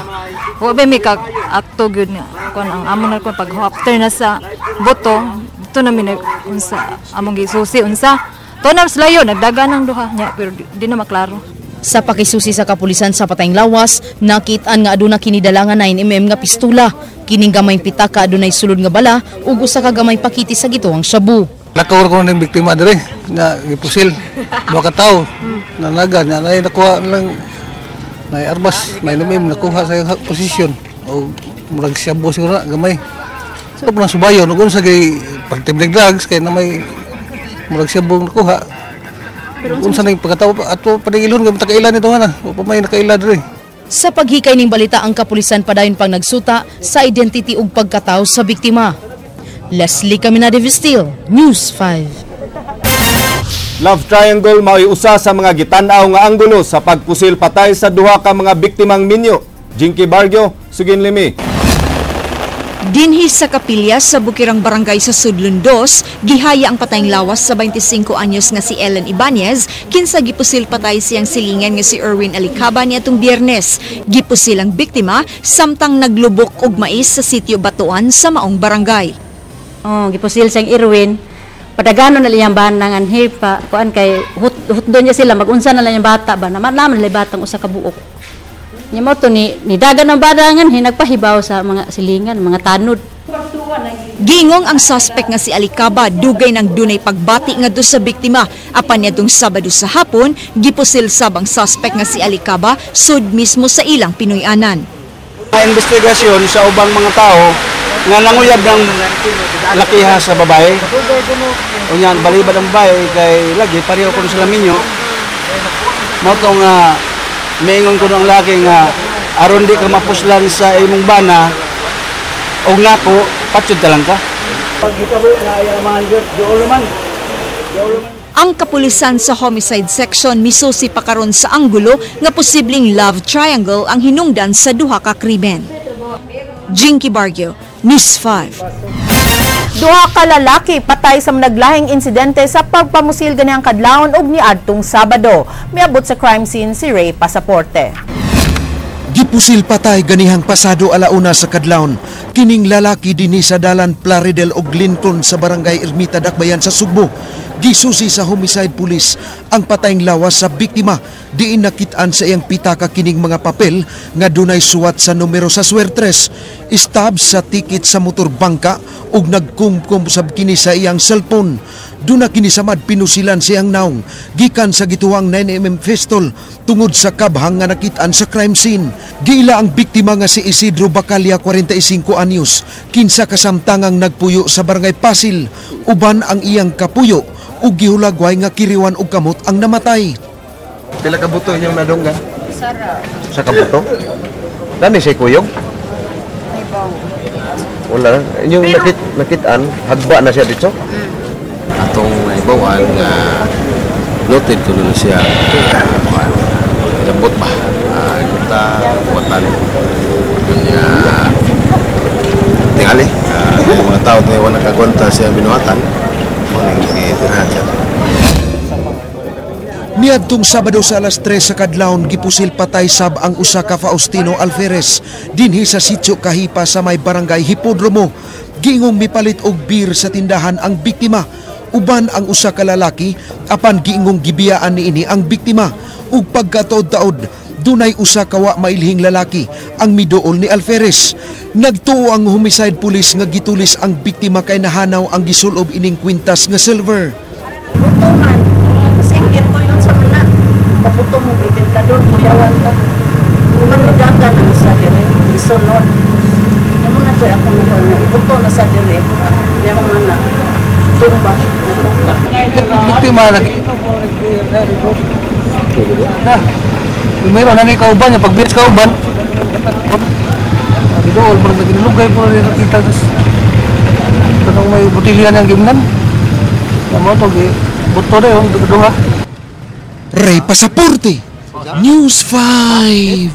wa ba may kag akto gyud nga kon ang amo na kon pag after na sa boto, dito na mi unsa among gisusi unsa. To na layo nagdagan ang duha nya pero di na maklaro. Sa pakisusi sa kapulisan sa patayng lawas, nakit-an nga aduna kini dala nga 9mm nga pistula. Kining gamay pitaka adunay sulod nga bala ug usa ka gamay pakiti sa gituang shabu. Nakawar ko ng biktima dire na gipusil duha ka tawo nanaga na nay nakuha lang nay armas 9mm nakuha sa iyang posisyon o murag shabu siguro na gamay. So pang subayon ug unsa kay pagtibling drugs kay na may murag shabu nakuha. Unsa ning pagkatawo ato panigilon kay matakaila nito nga na o pa may nakaila dire. Sa paghikay ning balita ang kapulisan padayon pang nagsuta sa identity ug pagkatawo sa biktima. Leslie Caminade Vestil, News 5. Love triangle mao'y usa sa mga gitan-aw nga anggulo sa pagpusil patay sa duha ka mga biktimang minyo. Jinky Bargio, Sugin Limi. Dinhi sa kapilya sa Bukirang Barangay sa Sudlon 2, gihaya ang patayng lawas sa 25 anyos nga si Ellen Ibanez, kinsa gipusil patay siyang silingan nga si Erwin Alicaba niadtong Biyernes. Gipusil ang biktima samtang naglubok og mais sa sitio Batuan sa maong barangay. Oh, gipusil siyang Erwin. Padagano na lang bana ngan hipa kuan kay hutdo niya sila magunsa na lang yung bata ba naman naman lay batang usa ka buok. Nya mo to ni nidagan ang badangan hinagpahibaw sa mga silingan, mga tanod. Gingong ang suspect nga si Alicaba dugay nang dunay pagbati ngadto sa biktima. Apan niadtong Sabado sa hapon, gipusil sab ang suspect nga si Alicaba sud mismo sa ilang Pinoy-anan. Investigasyon sa ubang mga tao nga nanguyab ng lakiha sa babae. Unya balibad ang babae kay lagi pareho kuno sila minyo. Mao to nga miingon kuno ang laki nga aron di ka mapuslan sa imong bana og nako patsud ta lang ka. Ang kapulisan sa homicide section misusi pa karon sa anggulo nga posibleng love triangle ang hinungdan sa duha ka krimen. Jinky Bargio, News 5. Duha ka lalaki patay sa naglahing insidente sa pagpamusil ganihang kadlawon og niadtong Sabado. Miabot sa crime scene si Ray Pasaporte. Gipusil patay ganihang pasado alauna sa kadlawon kining lalaki dinhi sa dalan Plaridel og Lincoln sa Barangay Ermita, Dakbayan sa Sugbo. Gisusi sa homicide police ang patayng lawas sa biktima diin nakit-an sa iyang pitaka kining mga papel nga dunay suwat sa numero sa swertres, stab sa tikit sa motor bangka ug nagkumkum sab kini sa iyang cellphone. Duna kini samad pinusilan siyang naong gikan sa gituwang 9mm pistol tungod sa kabhang nga nakit-an sa crime scene. Giila ang biktima nga si Isidro Bacalia, 45 anyos, kinsa kasamtangang nagpuyo sa Barangay Pasil uban ang iyang kapuyo ug gihulagway nga kiriwan og kamot ang namatay. Pila ka buto inyong nadunggan? Sa kabuto? Dani say kuyog? Wala. Inyong nakit-an, hagba na siya dito? Atong naibawan nga noted ko na siya lambot ba? Kita buwatan niya tingali. Mga tao tayo wala nakagwanta siya binuhatan. Niadtong Sabado sa alas 3 sa kadlawon gipusil patay sab ang usa ka Faustino Alferez dinhi sa sitio Kahipa sa may Barangay Hipodromo. Giingong mipalit og beer sa tindahan ang biktima uban ang usa ka lalaki apan giingong gibiyaan niini ang biktima ug pagkataod-taod Dunay usa ka wa mailhing lalaki ang miduol ni Alferes. Nagtuo ang homicide police nga gitulis ang biktima kay nahanaw ang gisulob ining kwintas nga silver. Buto man, singkit ko yun sa mana. Kabuto mo, ibintador, kuyawan ka. Manudagan ang sa dire, isunod. Yung mga to'y ako nung buto na sa dire, yung mga na, tumba. Biktima lagi. Na, meron na ni kauban niya, pagbihis kauban. Gidool, parang naginulugay po na nakita. Tanong may butilya niyang gimnan. Ang mo ito, buto na yun, duha. Ray Pasaporte, News 5.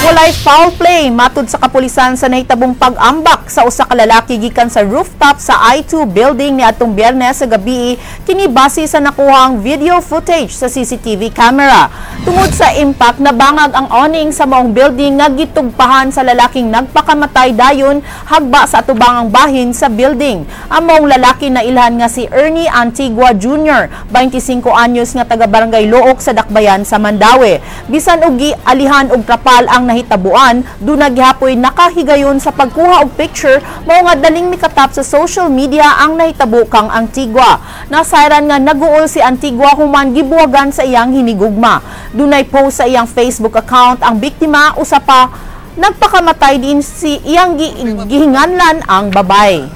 Walay foul play matud sa kapulisan sa nahitabong pag-ambak sa usa ka lalaki gikan sa rooftop sa I2 building niadtong Biyernes sa gabi, kini base sa nakuhang video footage sa CCTV camera. Tungod sa impact, nabangag ang awning sa maong building nga gitugpahan sa lalaking nagpakamatay dayon hagba sa atubangang bahin sa building. Ang maong lalaki na ilhan nga si Ernie Antigua Jr., 25 anyos nga taga Barangay Looc sa Dakbayan sa Mandaue. Bisan og gialihan og trapal ang nahitabuan, duna gihapoy nakahigayon sa pagkuha og picture mao nga daling mikatap sa social media ang nahitabo kang Antigua. Nasayran nga naguol si Antigua human gibuwagan sa iyang hinigugma. Dunay post sa iyang Facebook account ang biktima, usa pa nagpakamatay din si iyang gihinganlan ang babay.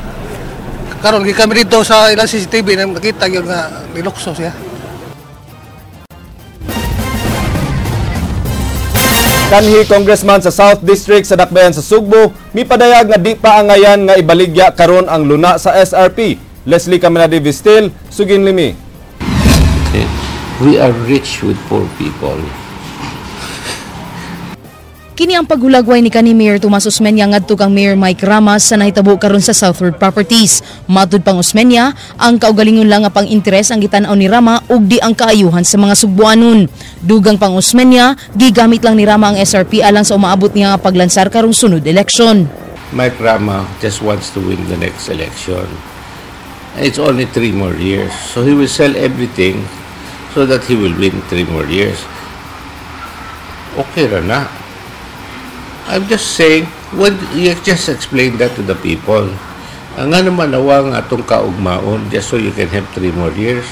Karon gi kami dito sa ilang CCTV na nakita gyud nga nilukso siya. Kanhi Congressman sa South District sa Dakbayan sa Sugbo, mipadayag nga di pa angayan nga ibaligya karon ang luna sa SRP. Leslie Caminade Vistil, sugin limi. Okay. We are rich with poor people. Kini ang paghulagway ni kani Mayor Tomas Osmeña ngadto kang Mayor Mike Rama sa nahitabo karon sa Southward Properties. Matud pang Osmeña, ang kaugalingon lang nga pang-interes ang gitan-aw ni Rama ug di ang kaayuhan sa mga Sugbuanon. Dugang pang Osmeña, gigamit lang ni Rama ang SRP alang sa umaabot niya nga paglansar karong sunod eleksyon. Mike Rama just wants to win the next election. It's only 3 more years. So he will sell everything so that he will win 3 more years. Okay ra na. I'm just saying, when you just explain that to the people. Ang nga naman nawa nga atong kaugmaon just so you can have 3 more years.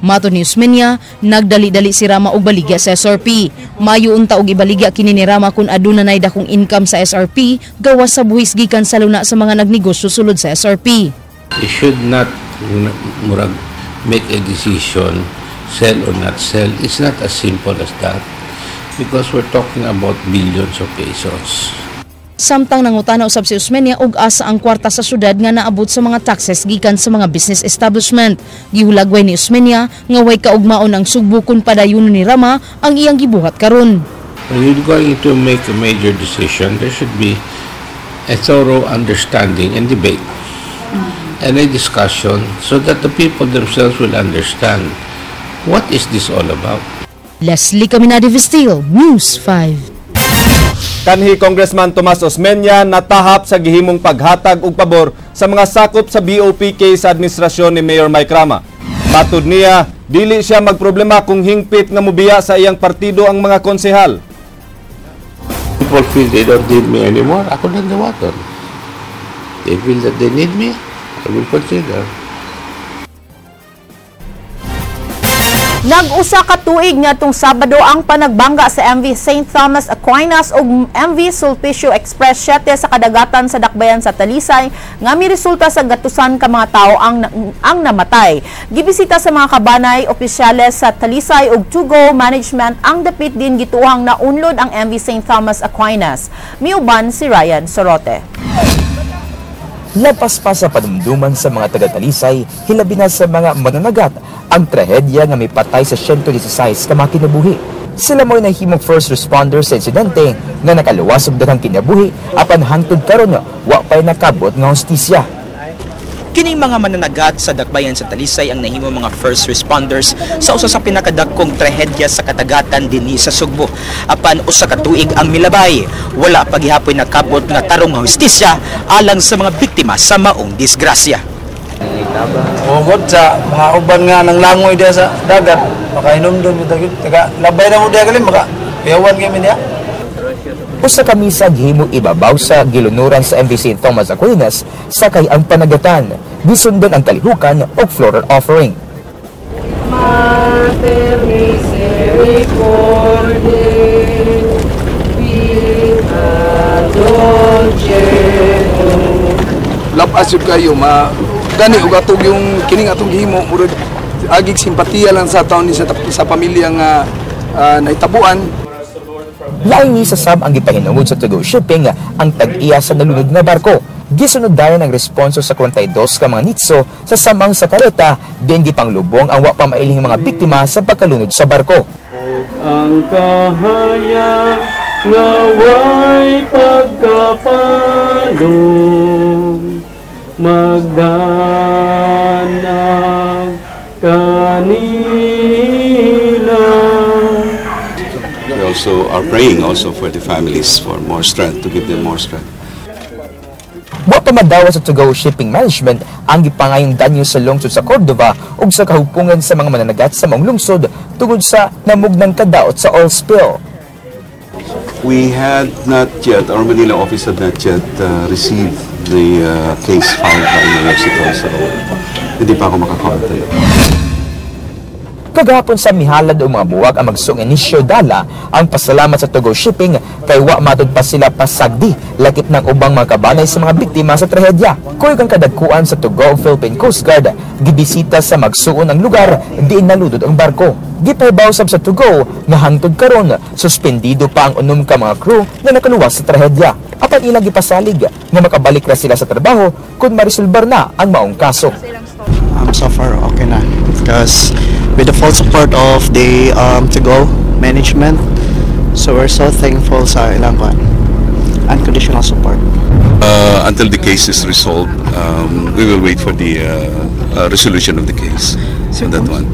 Mato ni Osmeña, nagdali-dali si Rama og baligya sa SRP. Mayo unta og ibaligya kini ni Rama kung aduna nay dakong income sa SRP gawas sa buhis gikan sa luna sa mga nagnegosyo sulod sa SRP. You should not murag make a decision, sell or not sell. It's not as simple as that. Because we're talking about billions of pesos. Samtang nangutana usab si Osmeña og asa ang kwarta sa syudad nga naabot sa mga taxes gikan sa mga business establishment. Gihulagway ni Osmeña nga way kaugmaon ang Sugbo kun padayonon ni Rama ang iyang gibuhat karon. When you're going to make a major decision, there should be a thorough understanding and debate and a discussion so that the people themselves will understand what is this all about. Leslie Caminade Vistil, News 5. Kanhi Congressman Tomas Osmeña natahap sa gihimong paghatag og pabor sa mga sakop sa BOPK sa administrasyon ni Mayor Mike Rama. Matud niya, dili siya magproblema kung hingpit nga mobiya sa iyang partido ang mga konsehal. People feel they don't need me anymore, ako lang dawaton. They feel that they need me, I will consider. Nag-usa ka tuig ngadtong Sabado ang panagbangga sa MV St. Thomas Aquinas ug MV Sulpicio Express 7 sa kadagatan sa Dakbayan sa Talisay nga miresulta sa gatusan ka mga tawo ang namatay. Gibisita sa mga kabanay, opisyales sa Talisay ug Tugo Management ang dapit din gituhang naunlod ang MV St. Thomas Aquinas. Miuban si Ryan Sorote. Lapas pa sa panumduman sa mga taga-Talisay, hilabi na sa mga mananagat, ang trahedya nga may patay sa 116 ka mga kinabuhi. Sila mo'y nahimong first responder sa insidente nga nakaluwas og daghang kinabuhi apan hangtod karon wa pa'y nakabot nga hustisya. Kining mga mananagat sa Dakbayan sa Talisay ang nahimo mga first responders sa usa sa pinakadakong trahedya sa kadagatan dinhi sa Sugbo. Apan usa ka tuig ang milabay, wala pa gihapoy nakabot nga tarong nga hustisya alang sa mga biktima sa maong disgrasya. Ugod sa mga uban nga nang langoy diya sa dagat, makahinumdum yung tagit. Taga labay na mo diya galing, maka Kuyawan kami niya. Usa ka misa gihimo ibabaw sa gilunuran sa MV St. Thomas Aquinas sakay ang panagatan, gisundan ang kalihukan og floral offering. Mater misericordiae, vita dulcedo. Lapas yun kayo ma gani og atog yung kining atong gihimo, murag agig simpatiya lang sa taon ni sa pamilya nga nahitabuan. Laing misa sab ang gipahinungod sa Tugo Shipping, ang tag-iya sa nalunod nga barko. Gisunod dayon ang responso sa 42 ka mga nitso sa samang sa kareta, diin gipanglubong ang wa pa mailhing mga biktima sa pagkalunod sa barko. Ang kahayag nga way pagkapalong magdanag kanila. We also are praying also for the families for more strength, to give them more strength. Wa pa madawa sa Tugo Shipping Management ang gipangayong danyo sa lungsod sa Cordova ug sa kahupungan sa mga mananagat sa maong lungsod tungod sa namugnang kadaot sa oil spill. We had not yet, our Manila office had not yet received the case filed by Mayor Sito, so hindi pa ako makakomment. Kagahapon sa mihalad og mga buwag ang magsuong inisyo dala ang pasalamat sa Tugo Shipping kay wa matud pa sila pasagdi lakip ng ubang mga kabanay sa mga biktima sa trahedya. Kuyog ang kadagkuan sa Tugo ug Philippine Coast Guard gibisita sa magsuon ang lugar diin nalunod ang barko. Gipahibaw sab sa Tugo nga hangtod karon suspendido pa ang 6 ka mga crew na nakaluwas sa trahedya. Apan ilang gipasalig nga makabalik ra sila sa trabaho kung maresolbar na ang maong kaso. So far okay na because with the full support of the To Go management, so we're so thankful sa ilang kuan, unconditional support. Until the case is resolved, we will wait for the resolution of the case on that one.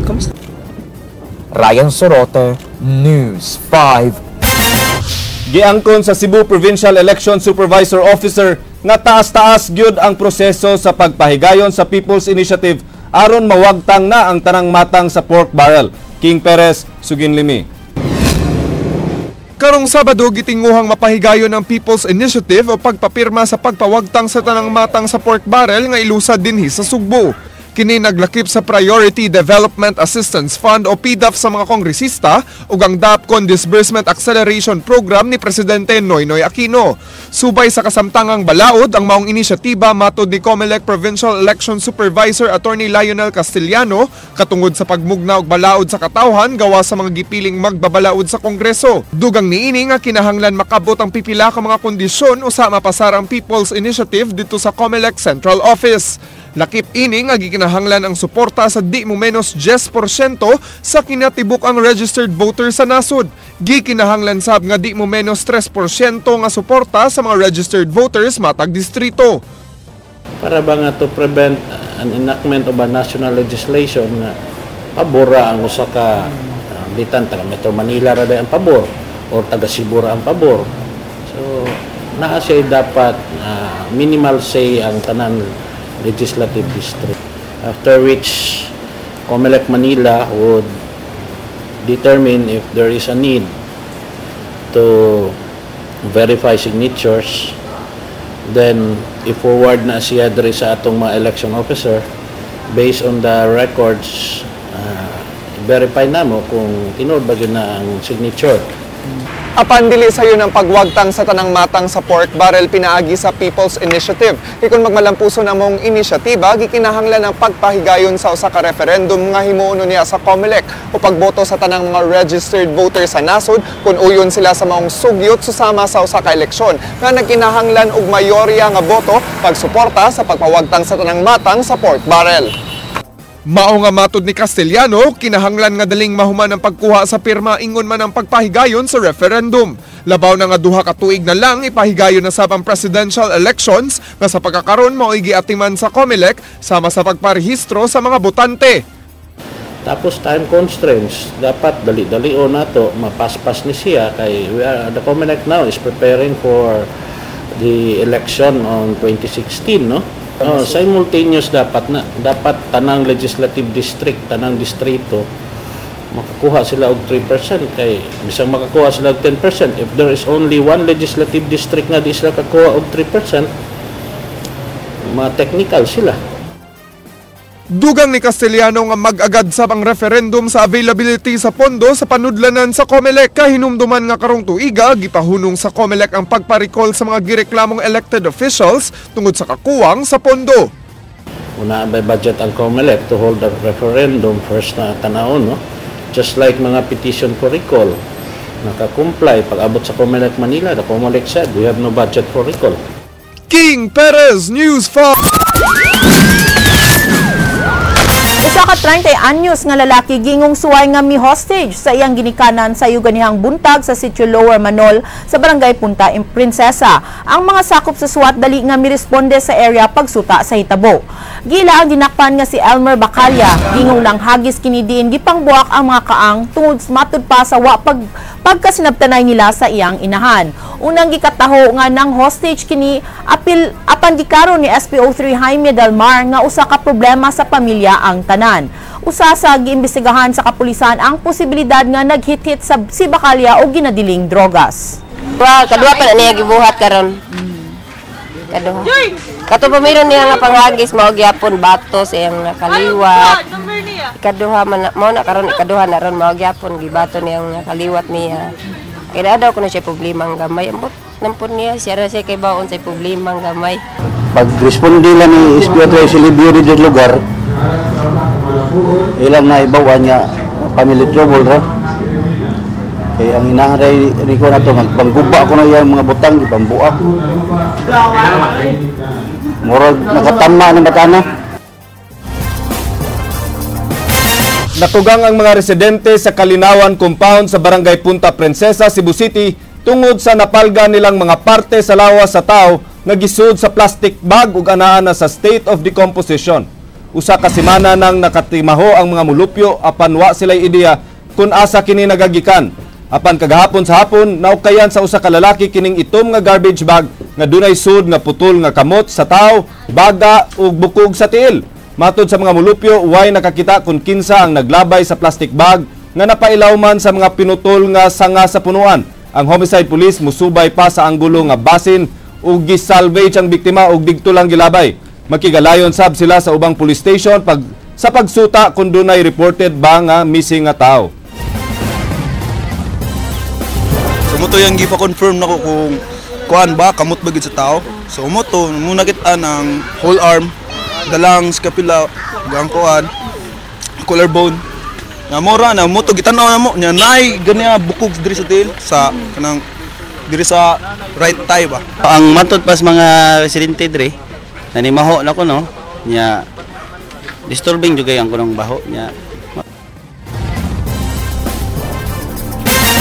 Ryan Sorote, News 5. Giangkon sa Cebu Provincial Election Supervisor Officer nga taas-taas gyud ang proseso sa pagpahigayon sa People's Initiative aron mawagtang na ang tanang matang sa pork barrel. King Perez, Suginlimi. Karong Sabado, gitinguhang mapahigayon ang People's Initiative o pagpapirma sa pagpawagtang sa tanang matang sa pork barrel nga ilusad dinhi sa Sugbo. Kini naglakip sa Priority Development Assistance Fund o PDAF sa mga kongresista ug ang DAPCON Disbursement Acceleration Program ni Presidente Noynoy Aquino. Subay sa kasamtangang balaod ang maong inisyatiba, matod ni COMELEC Provincial Election Supervisor Attorney Lionel Castillano, katungod sa pagmugna og balaod sa katawhan gawa sa mga gipiling magbabalaod sa Kongreso. Dugang niini nga kinahanglan makabot ang pipila ka mga kondisyon usa mapasar ang People's Initiative dito sa COMELEC Central Office. Lakip ini nga gikinahanglan ang suporta sa di mo menos 10% sa kinatibuk ang registered voter sa nasod. Gikinahanglan sab nga di mo menos 3% nga suporta sa mga registered voters matag distrito. Para ba nga to prevent an enactment of a national legislation nga pabora ang usa ka bitan taga Metro Manila ra ang pabor or taga Cebu ra ang pabor. So naa siya dapat minimal say ang tanan legislative district. After which, COMELEC Manila would determine if there is a need to verify signatures, then i-forward na siya diri sa atong mga election officer. Based on the records, verify na mo kung tinuod ba gyud na ang signature. Apan dili sayo ng pagwagtang sa tanang matang sa pork barrel pinaagi sa People's Initiative. Kay kung magmalampuso na mong inisyatiba, gikinahanglan ang pagpahigayon sa usa ka referendum nga himuon niya sa COMELEC o pagboto sa tanang mga registered voters sa nasod kung uyon sila sa maong sugyot susama sa usa ka eleksyon nga nagkinahanglan og mayorya nga boto pagsuporta sa pagpawagtang sa tanang matang sa pork barrel. Mao nga matod ni Castellano, kinahanglan nga daling mahuman ang pagkuha sa pirma ingon man ang pagpahigayon sa referendum. Labaw na nga 2 ka tuig na lang ipahigayon na sab ang presidential elections nga sa pagkakaron mao'y giatiman sa COMELEC sama sa pagparehistro sa mga botante. Tapos time constraints, dapat dali-dali o nato mapaspas ni siya kay the COMELEC now is preparing for the election on 2016, no? Oh, simultaneous dapat na dapat tanang legislative district, tanang distrito Makakuha sila og 3% kay bisag makakuha sila og 10%, if there is only one legislative district nga di sila kakuha og 3%, ma-technical sila. Dugang ni Castellano nga mag-agad sab ang referendum sa availability sa pondo sa panudlanan sa COMELEC. Kahinumduman nga karong tuiga gipahunong sa COMELEC ang pagpa-recall sa mga gireklamong elected officials tungod sa kakuwang sa pondo. Una by budget ang COMELEC to hold a referendum first na tanawon, no? Just like mga petition for recall, naka-comply. Pag abot sa COMELEC Manila, the COMELEC said, we have no budget for recall. King Perez, News 5. Usa ka 30 anyos nga lalaki gingong suway nga mi hostage sa iyang ginikanan sa ganihang buntag sa sitio Lower Manol sa barangay Punta Princesa. Ang mga sakop sa SWAT dali nga miresponde sa area pagsuta sa hitabo. Gila ang dinakpan nga si Elmer Bacalla, gingong lang hagis kini diin gipangbuak ang mga kaang tungod matud pa sa wa pagkasinabtanay nila sa iyang inahan. Unang gikataho nga nang hostage kini apil apan giklaro ni SPO3 Jaime Del Mar nga usa ka problema sa pamilya ang tanan. Usa sa giimbestigahan sa kapulisan ang posibilidad nga naghit-hit sa si Bacalla o ginadiling drogas. Wa kadua pa na niya gibuhat karon. Kaduha. Kato pa meron niya nga panghagis mao gyapon bato sa iyang nakaliwat. Ikaduha man mao na karon, ikaduha na ron mao gyapon gibato niyang nakaliwat niya. Kaya daw kuno siya problema ang gamay. Ambot nampun niya siya ra siya kay baon sa problema ang gamay. Pag-responde lang ni SPO3 Silibio dito lugar, ilang na ibawan niya family trouble ra. Kaya ang inaharay ni ko na to, magpangguba ko na yung mga butang, ipambuak. Murag nakatama ng batana. Natugang ang mga residente sa Kalinawan Compound sa Barangay Punta Princesa, Cebu City tungod sa napalga nilang mga parte sa lawas sa tao nga gisud sa plastic bag ug anaa na sa state of decomposition. Usa ka semana nang nakatimaho ang mga mulupyo apan wa sila'y ideya kung asa kini nagagikan. Apan kagahapon sa hapon, naukayan sa usa ka lalaki kining itom nga garbage bag nga dunay sud nga putol nga kamot sa tao, baga ug bukog sa tiil. Matod sa mga mulupyo, way nakakita kung kinsa ang naglabay sa plastic bag nga napailaw man sa mga pinutol nga sanga sa punuan. Ang homicide police musubay pa sa anggulo nga basin ug gisalvage ang biktima ug digto lang gilabay. Makigalayon sab sila sa ubang police station sa pagsuta kung dunay reported ba nga missing nga tao. So mo to yung gipa-confirm nako kung kuan ba kamot ba gid sa tao. So mo to muna kita ang whole arm, dalang scapula, gang kuan, collarbone. Nga mora na mo to gitan-aw na mo nya nay ganya bukog diri sa tail sa kanang diri sa right thigh ba. Ang matod pas mga residente diri nanimaho na ko no nya disturbing jud kay ang kunong baho nya.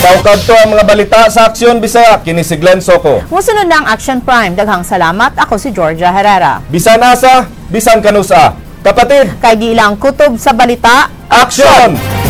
Bawkad to ang mga balita sa Aksyon Bisaya, kini si Glenn Soco. Musunod na ang Action Prime. Daghang salamat. Ako si Georgia Herrera. Bisan asa, bisan kanusa. Kapatid, kay di ilang kutob sa balita, Aksyon!